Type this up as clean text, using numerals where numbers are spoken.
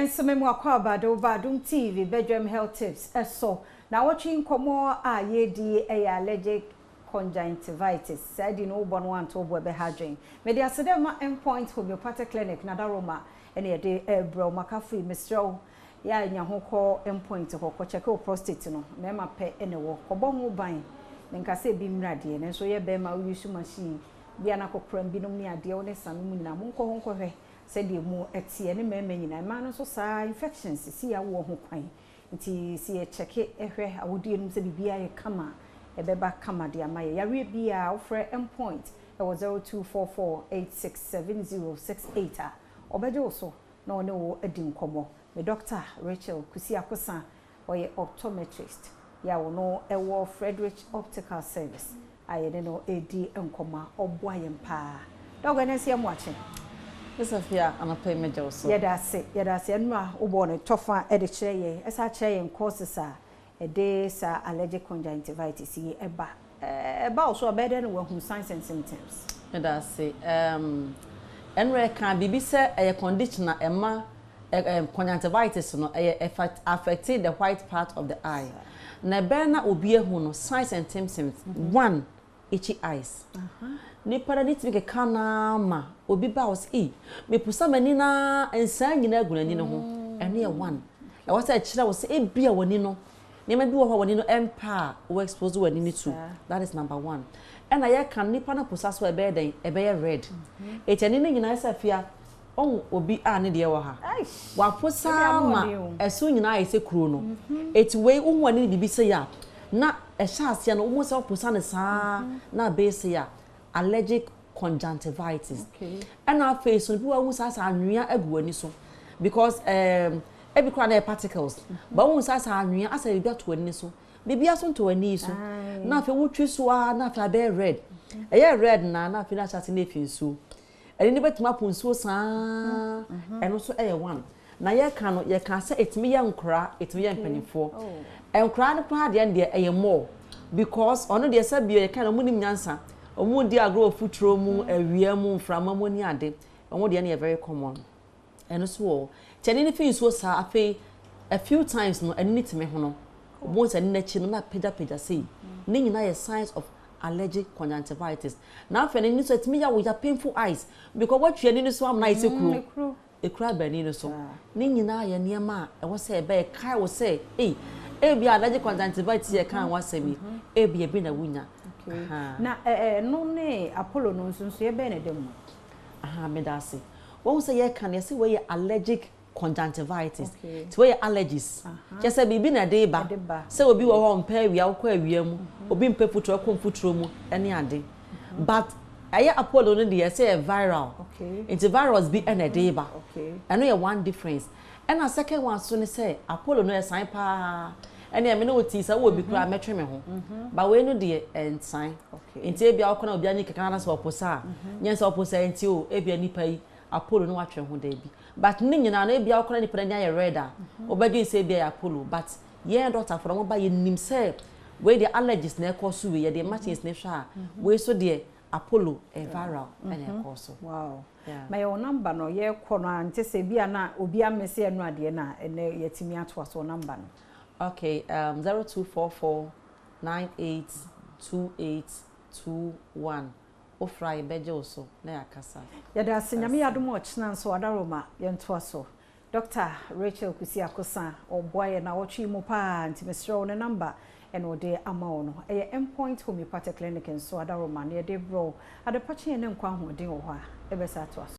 Ɛnɛ nso me mu akɔ aba de wo ba Adom TV Bedroom Health Tips ɛso. Na wɔtwe nkɔmmɔ a yɛdi ɛyɛ allergic conjunctivitis. Saa di no wobɔ no anto wo bo, ɛbɛha adwen. Mede aseda ma Endpoint Homeopathic Clinic na Daroma ɛne yɛde ɛbrɛ wo makafo yi. Mesrɛ wo, yɛ a nya ho kɔ Endpoint hɔ kɔkyɛke wo prostate no. Mmarima pɛ ɛne wɔ kɔbɔ ho ban. Menka sɛ ebi mmra deɛ, nanso yɛ bɛrima woyi so machine bia na akɔkora binom ne adeɛ wo ne sane mu nyinaa, monkɔ ho nkɔhwɛ sɛdeɛ mu ɛteɛ ne mmarima nyinaa. Mmaa no nso saa, infections si awoɔ ho kwan, nti si yɛkyɛke ɛhwɛ awodie no mu sɛ biribiara yɛ kama, ɛbɛba kama de ama yɛ. Yareɛ biara, wofrɛ Endpoint ɛwɔ 0244867068 a, ɔbɛgye wo so na ɔne wo adi nkɔmmɔ. Me Doctor Rachel Kusi Akosa, ɔyɛ optometrist yɛ a wɔno ɛwɔ Frederick Optical Service a yɛne no ɛredi nkɔmmɔ a ɔboa yɛn paa. Doc, ɛnɛ nso yɛ mo akye. Safia, anɔpɛ yi mɛgye wo so. Yɛda ase, yɛda ase. Ɛno a wobɔɔ ne tɔfa de kyerɛ yɛn, ɛsa kyerɛ yɛn causes a ɛde saa allergic conjunctivitis yi ɛba. Ɛba wo so a, ɛbɛyɛ dɛ na wahu signs and symptoms? Meda ase. Ɛnora ka biribi sɛ ɛyɛ condition a ɛma conjunctivitis no ɛyɛ affect the white part of the eye. Na ɛbɛyɛ na obi ehu no signs and symptoms. One, itchy eyes. Nipa no ne tumi keka naa ma obi ba wɔ sɛ, "Ee, mepusa m'ani na nsaa nyinaa gu n'ani no ho." Ɛno yɛ one. Ɛwɔ sɛ ɛkyerɛ wo sɛ ebia w'ani no, nneɛma bi wɔ hɔ a w'ani no ɛmpa a wo expose w'ani no to. That is number one. Ɛna yɛka nipa no pusa so a, ɛbɛyɛ dɛn? Ɛbɛyɛ red. Eti ani no nyinaa sɛ fia ɔhu obi a ne deɛ wɔ ha. Waposa ama ɛso nyinaa ayɛ sɛ kuro no. Eti wei, wohu ani no biribi sɛ yɛ a, na ɛhyɛ aseɛ no, wohu sɛ woposa no saa na abɛyɛ sɛ a allergic conjunctivitis. Ɛna afei so, bi wɔ wohu saa sɛ anwea agu w'ani so because ebi koraa na ɛyɛ particles. But wohu saa sɛ anwea asɛ biribi ato w'ani so. Biribi aso nto w'ani yi so. Na afei wotwi so a, na afei abɛyɛ red. Ɛyɛ red na afei na ahyɛ ase na efi nsuo. Ɛne no bɛtumi apo nsuo saa. Ɛno nso ɛyɛ one. Na yɛka no, yɛka sɛ ɛtumi yɛ nkoraa, ɛtumi yɛ mpanimfoɔ. Nkoraa no koraa deɛ ɛyɛ more because ɔno deɛ, sɛ bio yɛka no, ɔmo nim nyansa. Ɔmo di agorɔ wɔ futuro mu, awia mu, mframa mu ne ade. Ɔmo deɛ no yɛ very common. Ɛno nso wɔ hɔ. Nti ɛne no fi nsuo saa. Afei a few times no, ɛne no tumi hono. Wobɛhu sɛ ɛne n'akyi no na pagyapagya sei. Ne nyinaa yɛ signs of allergic conjunctivitis. Na afei n'ani nso ɛtumi yɛ wo ya, painful eyes, because woatwi ani no so ama no ayɛ sɛ kuro. Ekuro aba ani no so. Ne nyinaa yɛ nneɛma a ɛwɔ sɛ ɛbɛyɛ kae wo sɛ, ei, ebi allergic conjunctivitis yɛ kan ho asɛm yi, ebi ebi na wonya. Na ɛno ne Apollo no nso yɛbɛn ne dɛm mu? Aha, meda ase. Wɔn sɛ yɛka no, yɛsɛ wɔyɛ allergic conjunctivitis. Nti wɔyɛ allergies. Kyerɛ sɛ biribi na ɛde ba. Sɛ obi wɔ hɔ, ɔmpɛ awia, wokɔ awia mu. Obi mpɛ futuro, ɛkɔ mfuturo mu ɛne ade. But ɛyɛ Apollo no deɛ, ɛsɛ yɛ viral. Nti virus bi ɛna ɛde ba. Ɛno yɛ one difference. Ɛna second one so ne sɛ Apollo no ɛsan paa. Ɛne ɛmi ne wo ti sɛ wowɔ bi koraa, mɛtwe me ho. But wei no deɛ, ɛnsan. Nti ebia wokɔ na obi anyi keka na sɛ ɔposa a, nyɛ sɛ ɔposa nti o, ebia nipa yi Apollo no watwe ho daabi. But ne nyinaa no, ebia wokɔ na nipa no ani ayɛ red a, wobɛdwen sɛ ebia yɛ Apollo. But yɛn doctor no ba, yɛnim sɛ wei deɛ allergies na ɛkɔ so. Wei yɛde machines ne hwɛ a, wei so deɛ Apollo ɛyɛ viral ɛna ɛkɔ so. Wow. Ma yɛwɔ number no, yɛkɔ no a, nte sɛ ebia na obi amese ɛno adeɛ no a, ɛnɛ yɛtumi atoa so, number no. Okay, 0244982821. Wofra, yɛbɛgye wo so na yɛakasa. Yɛda ase. Nyame yɛ adom a, ɔkyena nso adaroma yɛntoa so. Dr Rachel Kusi Akosa ɔboa yɛ na ɔtwe mu paa, nti mesrɛ wo, ne number ɛna ɔde ama wo no. Ɛyɛ Endpoint Homeopathic Clinic nso adaroma na yɛde brɛ wo. Adepakye yɛn ne nkwa ahoɔden wɔ hɔ a, ɛbɛsa atoa so.